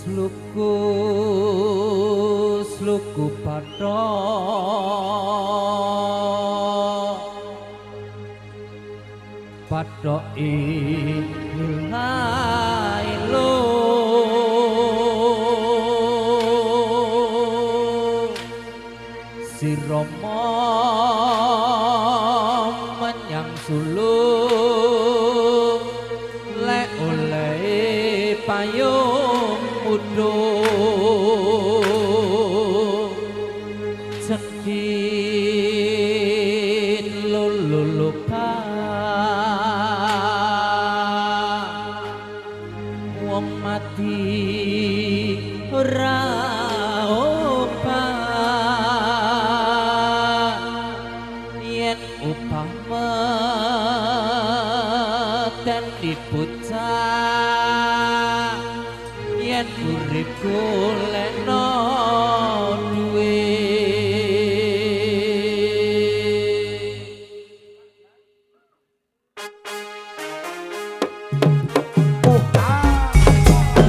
Sluku sluku bathok bathok ilo si Rama menyang Solo lek oleh payung mudho cekit lolo lupa wong mati ora opah yen upah meten dipucak yen urip golekno duwe. Allahumma sholli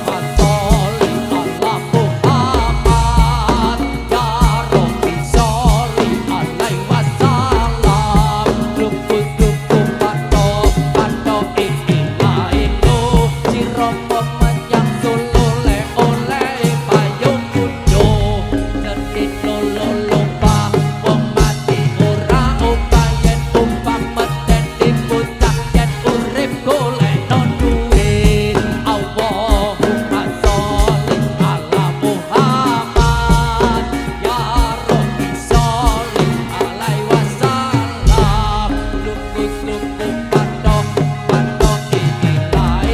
ala Muhammad ya Rabbi sholli alaihi wasallam. Luku-luku patok patok iki lae si Rama menyang Solo le oleh payung kudo cethit lolo lupa wong mati ora opah yen upah medeni bocah yen urip golekno duwe. Allahumma sholli ala Muhammad ya Rabbi sholli alaihi wasallam. Luku-luku patok patok iki lae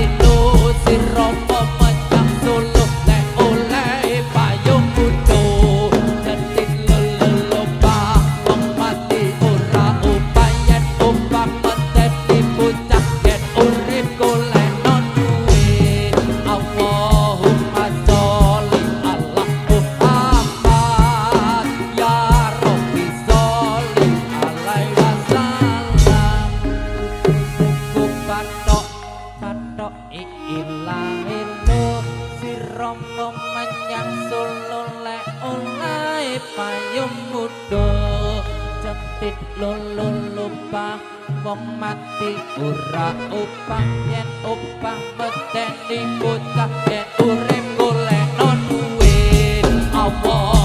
si Rama menyang Solo le oleh payung kudo cethit lolo lupa wong mati ora opah yen opah medeni bocah yen urip golekno duwe. Allahumma sholli ala Muhammad ya Rabbi sholli alaihi wasallam. Luku patok patok iki lae si Rama menyang Solo le oleh payung kudo cetit lolo lupa wong mati ora opah yen opah medeni bocah yen urip golekno duwe. Allah